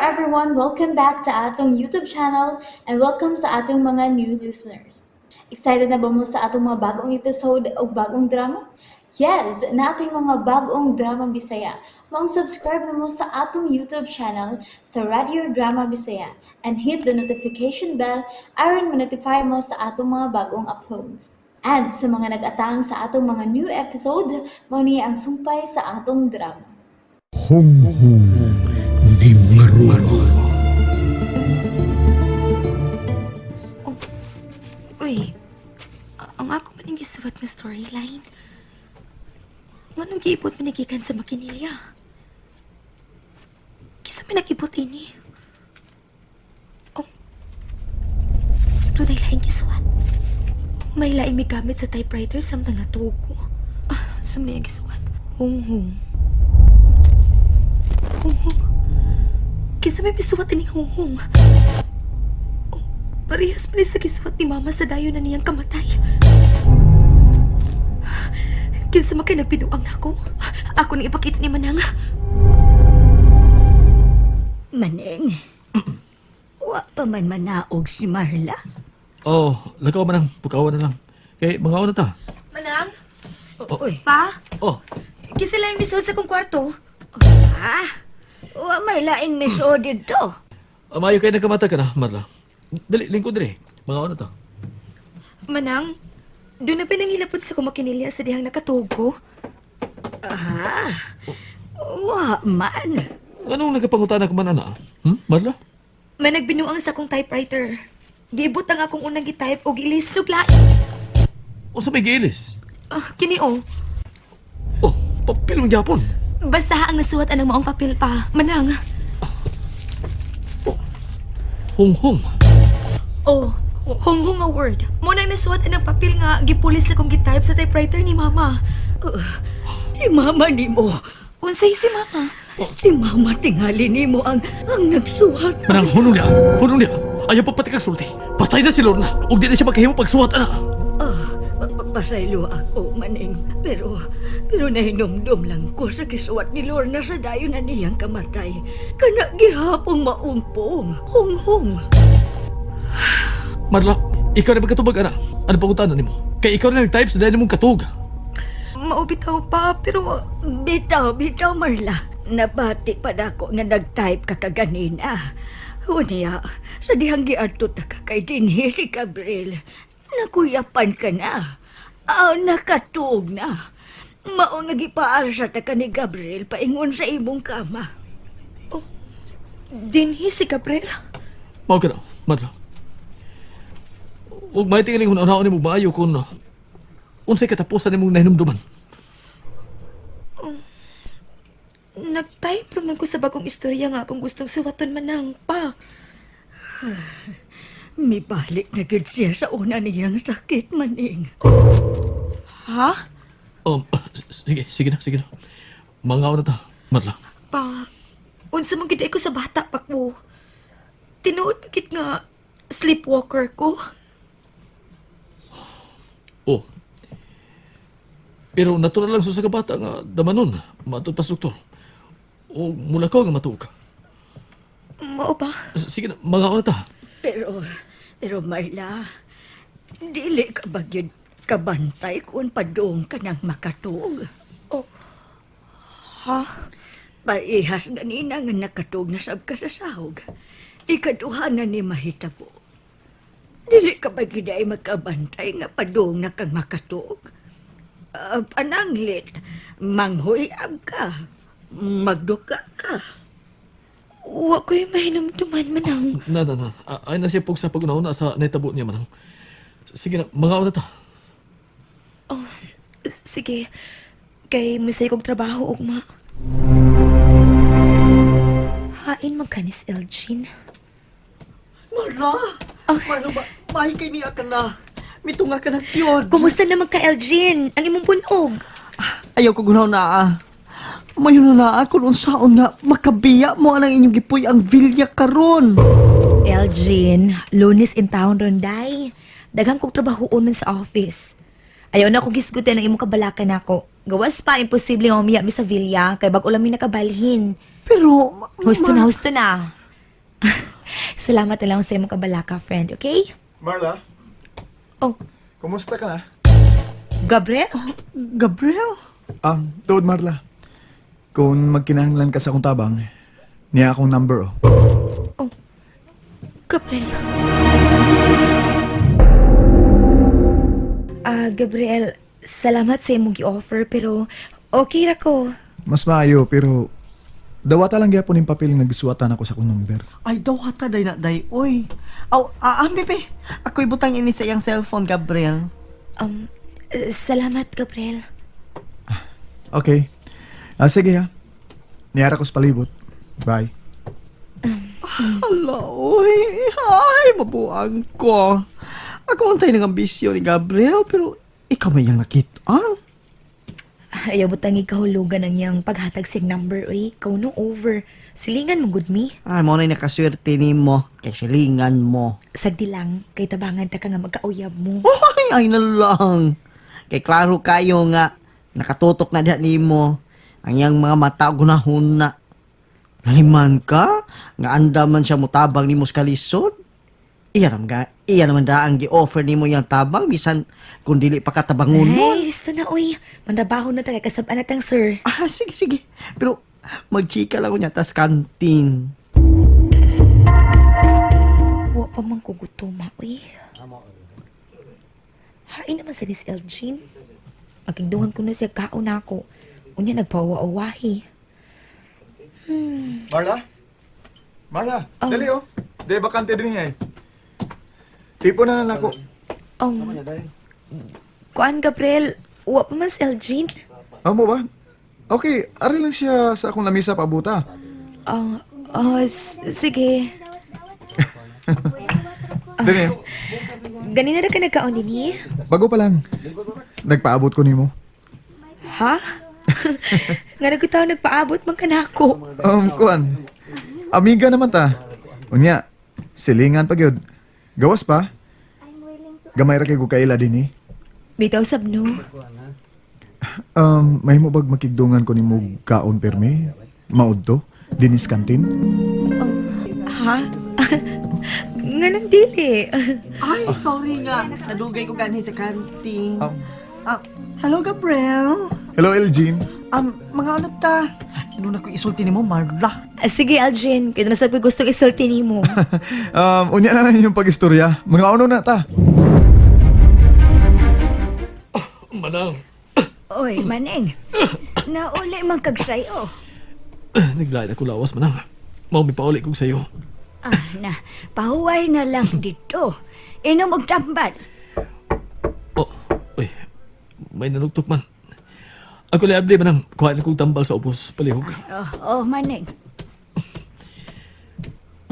Everyone! Welcome back to atong YouTube channel and welcome sa atong mga new listeners. Excited na ba mo sa atong mga bagong episode o bagong drama? Yes! Nating mga bagong drama Bisaya. Maong subscribe na mo sa atong YouTube channel sa Radio Drama Bisaya and hit the notification bell aron ma-notify mo sa atong mga bagong uploads. And sa mga nag-atang sa atong mga new episode, mao ni ang sumpay sa atong drama. Hunghong ni Marwa. Uy, ang ako man ang gisuwat nga storyline. Nganong giibot man nagikan sa makinilya? Kisa may nag-ibot ini? Oh, tunay laing gisuwat. May laing may gamit sa typewriter samtang natuog ko. Ah, sa may gisuwat. Hunghong. Hunghong. Kisa may bisuwat ining hunghong. Oh, parehas man ni sa gisuwat ni Mama sa dayon na niyang kamatay. Kinsa man kay nagbinuang nako. Ako nang ipakita ni Manang. Maneng, wa pa man manaog si Marla. Oh, lakaw man ang pukawan na lang. Kay mga na ta. Manang? Uy, Pa? Oh, Kinsa lang misuod sa kong kwarto? ha? Wa may laing miso dito. Mayo kay nagkamata ka na, Marla. Dali, lingkod dire. Mga na ta. Manang, doon na pinanghilapot sa kumakinilya sa dihang nakatugo. Ha? Wa man. Anong nagapangutana ka man ana? Marla? May nagbinuang sa akong typewriter. Giibot ang akong unang gitype og ilis og lain. Unsa may giilis? Ah, kini oh. Oh, papel mong gyapon. Basta ang nasuwat anang maong papel pa. Manang. Hunghong. Oh, hunghong nga word. Mo nang nasuwat anang papel nga gipulis sa akong gitype sa typewriter ni Mama. Si mama nimo. Unsay si Mama? Si mama tingali nimo ang nagsuhat. Manang hunong niya. Hunong niya. Ayaw pa pati ka sulti. Patay na si Lorna. Ug di na siya makahimo pagsuwat ana. Ah, pasaylo ako, Maneng. Pero nahinumdum lang ko sa kisuwat ni Lorna sa dayon na niyang kamatay. Kana gihapong maungpong. Hunghong. Marla, ikaw na magkatubag ana. Ano pangutana nimo? Kay ikaw na nag-type sa dahil nimong katug. Maubitaw pa, pero Bitaw, bitaw, Marla. Nabati pa dako nga nag-type ka kaganina. Unya, sa dihang giadto ta ka kay dinhi si Gabriel. Nakuyapan ka na. Ah, nakatuog na. Mao nga gipaarsa ta ka ni Gabriel paingon sa imong kama. dinhi si Gabriel. Mao ka na, Marla. Ug may tingaling hun-unahon nimo maayo kung unsay katapusan nimong nahinumduman. Nag-type naman ko sa bagong istorya nga akong gustong suwaton Manang pa. Mibalik na gid siya sa una niyang sakit, Maning. Ha? Sige, sige na, sige na. Mga na ta, Marla. Pa, unsa man gid ko sa bata pa ko. Tinuod pa gid nga sleepwalker ko. Oh. Pero natural lang sa bata nga damanon, matud pa sa doktor. O mula ko nga matuog ka. Mao ba? Sige na, mga na ta. Pero Marla, dili ka ba gyud kabantay kung padung ka nang makatuog? Oh. Ha? Parehas ganina nga nakatug na sab ka sa sahog. Ikaduha na ni mahitabo. Dili ka ba gyud ay magkabantay nga padung na kang makatuog? Pananglit, manghuyab ka, magduka ka. Wa ko'y mahinumduman, Manang. Na, na, na. Ay na siya pug sa pag-una sa naitabo niya manang. Sige na, mga na ta. Oh, sige. Kay musay kong trabaho, ugma. Hain man ka ni Elgin. Marla! Marla, ba, mahi kay niya ka na. Mitunga ka na yun. Kumusta naman ka, Elgin? Ang imong punog. Ayaw ko gunaw na ah. Mayon na ako kung unsaon na makabiya mo ang inyong gipuy ang vilya karon. Elgin, Lunes in town ronday. Daghang kong trabahoon man sa office. Ayaw na akong gisgutin ang imong kabalakan nako. Gawas pa, imposible nga umiya mi sa villa kay bag-o lang mi nakabalhin. Pero, Husto na, husto na. Salamat na lang sa imong kabalaka, friend, okay? Marla, Oh, kumusta ka na? Gabriel? Gabriel? Tuod Marla. Kung magkinahanglan ka sa akong tabang, niya akong number oh. Oh, Gabriel. Ah, Gabriel, salamat sa imong gi-offer pero okay ra ko. Mas maayo pero dawata lang gyapon yung papel nga gisuwatan ako sa akong number. Ay, daw hata day na day. Oy. Aw, ah, bebe. Ako'y butang ini sa iyang cellphone, Gabriel. Salamat, Gabriel. Okay. Ah, sige ha. Niyara ko sa palibot. Bye. Hala, oy. Ay, mabuang ko. Ako man tayo ng ambisyon ni Gabriel, pero ikaw may iyang nakita. Ayaw butang ikahulugan ang iyang paghatag sig number, uy. Ikaw no over. Silingan mo gud mi. Ay, mo na yung nakaswerte ni mo. Kay silingan mo. Sagdi lang, kay tabangan ta ka nga magkauyab mo. Ay, ay na lang. Kay klaro kayo nga, nakatutok na diha nimo. Ang iyang mga mata gunahon na. Naliman ka? Nga andaman siya mutabang nimo sa kalisod? Iya naman ga, iya naman daang gi-offer nimo yang tabang bisan kung dili pa katabangon mo. Ay, gusto na, uy. Manrabaho na ta kay kasab-an na tang sir. Ah, sige sige. Pero magchika lang ko niya tas kantin. Wa pa man ko gutoma, uy. Hain naman sa Miss Elgin. Magindungan ko na siya kaon na ako. Unya nagpawa-awahi. Marla? Marla, Oh. dali oh. Di bakante din niya eh. Tipo na lang ako. Kuan Gabriel, wa pa man si Elgin. Amo ba? Okay, ari lang siya sa akong lamisa pabuta. Oh, oh, sige. Dili, Ganina ra ka nagkaon dinhi? bago pa lang. Nagpaabot ko nimo. Ha? Nga nagkutaw nagpaabot man kanako. Kuan. Amiga naman ta. Unya, silingan pa gyud. Gawas pa. Gamay ra kay kaila din eh. Bitaw sab no. May mo bag makigdungan ko nimo kaon permi? Maud to? Dinis kantin? Ha? Nga nang dili. Ay, sorry nga. Nadugay ko ganhi sa kantin. Ah, hello Gabriel. Hello, Elgin. Mga ano ta? Ano na ko isulti nimo, Marla? Ah, sige, Elgin. Kaya na sa gusto isulti nimo. Unya na lang yung pag-istorya. Mga ano na ta. Manang, Oy, Maneng. Nauli man kag sayo. naglain ako lawas, Manang. Mao mi pauli kog sayo. Ah, na, pahuway na lang dito. Inom og tambal. Oh, uy, may nanugtok man. Ako lang abli, Manang. Kuha na kong tambal sa ubos, palihog. Oh, oh, Maneng.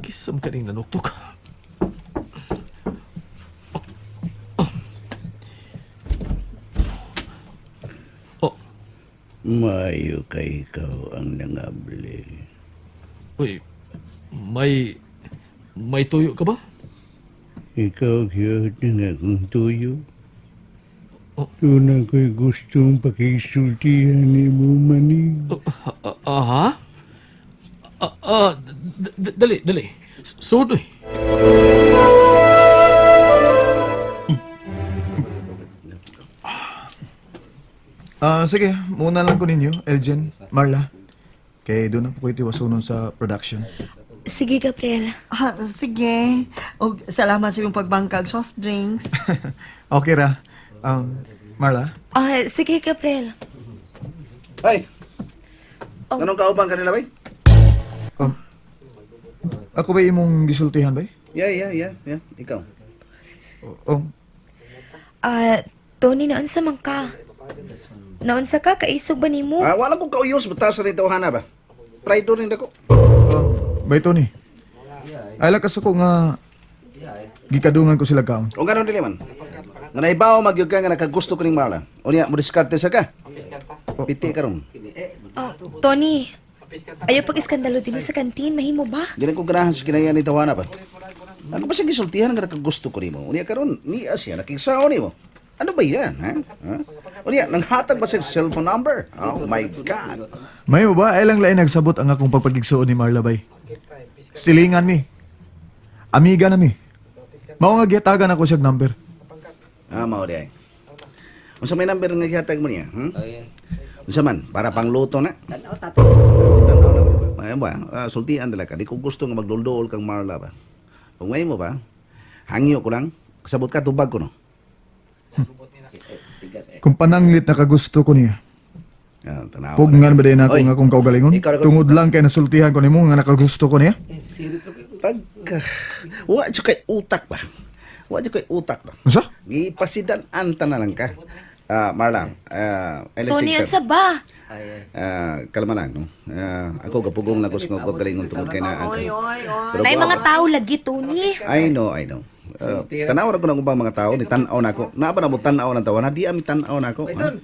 Kisam ka ning nanuktok. Oh, Maayo kay ikaw ang nangabli. uy, may tuyo ka ba? Ikaw gyud ang akong tuyo. Oh. Una ko'y gustong pakisultihan ni mo manig. Oh, ah, ha? Ah, ah, dali, dali. Sud, uy. Ah, sige, muna lang ko ninyo, Elgin, Marla. Kay doon na po kayo tiwasunon sa production. Sige, Gabriel. Ah, sige. Og salamat sa iyong pagbangkag soft drinks. Okay ra. Marla? Ah, sige, Gabriel. Ay! Oh. Anong kauban kanila, bay? Ako ba imong gisultihan ba? Yeah. Ikaw. Oh, Ah, Tony, naunsa man ka? Naunsa ka? Kaisog ba nimo? Ah, wala kong kauyos, basta sa nito hana ba? Pride rin ako. Bay Tony. Ay lang kasuko nga gikadungan ko sila kaon. O ganon dili man. Nga naibaw magyud ka nga nakagusto ko ning Marla. Unya mo diskarte sa ka. Piti karon. Oh, Tony, ayaw pag-iskandalo din sa kantin. Mahimo ba? Dili ko ganahan sa kinaya ni Tawana ba. Ako pa siya gisultihan nga nakagusto ko nimo. Unya karon niya siya nakigsaon nimo. Ano ba yan, ha? Ha? Unya, nanghatag ba siya cellphone number? Oh my God. May mo ba ay lang lain nagsabot ang akong pagpagigsuon ni Marla bay. Silingan mi. Amiga nami. Mao nga gihatagan ako siyag number. Ah, mao di ay. Unsa may number nga gihatag mo niya? Hmm? Unsa man para pangluto na? Tanaw na ko. Ay ba, sultian talaga. Di ko gusto nga magdulduol kang Marla ba. Kung ngayon mo ba, hangyo ko lang. Kasabot ka tubag ko no. Kung pananglit nakagusto ko niya. Ah, tanaw. Pugnan ba din ako Oy. nga akong kaugalingon? Ikaw ra ko- Tungod lang kay nasultihan ko nimo nga nakagusto ko niya. Pagka wa jud kay utak ba. Wa jud kay utak ba. Unsa? Gipasidan anta na lang ka. Ah, Marla, Tony, unsa ba? Kalma lang, no? Ako gapugong na gusto ko galingon tungod kay naa kay. Pero Nay kuha mga ko- tao lagi, Tony. I know, I know. Tanaw ra ko ng ubang mga tao, ni tan-aw na ako. Naa ba na mo tan-aw ng tawa na di ami tan-aw na ako. Ha?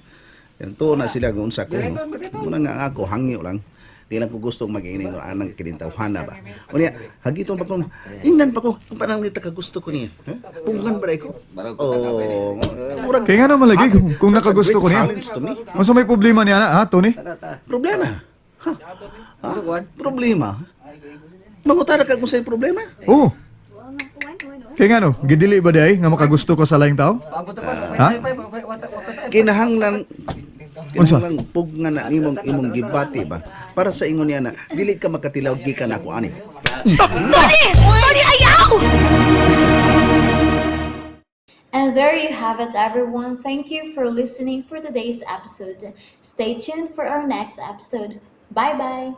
Yan tuo na sila kung unsa ko. No? Muna nga ako hangyo lang. Di lang ko gusto mag-ining anang kinintawhana ba. Unya, hagiton pa ko, ingnan pa ko kung panang ka gusto ko niya. Ha? Punggan ba ko? Oh, murag Kaya nga naman lagi kung That's a nakagusto great ko niya. challenge to me. Unsa may problema niya na, ha, Tony? Problema. Ha? Ha? Problema. Mangutana ka kung sa'yo problema. Oo. Kaya nga no, gidili ba di ay nga makagusto ko sa laing tao? Ha? Kinahanglan Unsa? kinahanglan pugnan na nimong imong gibati ba para sa ingon niya na dili ka makatilaw gikan ako ani. Tony! Tony, ayaw! And there you have it, everyone. Thank you for listening for today's episode. Stay tuned for our next episode. Bye bye.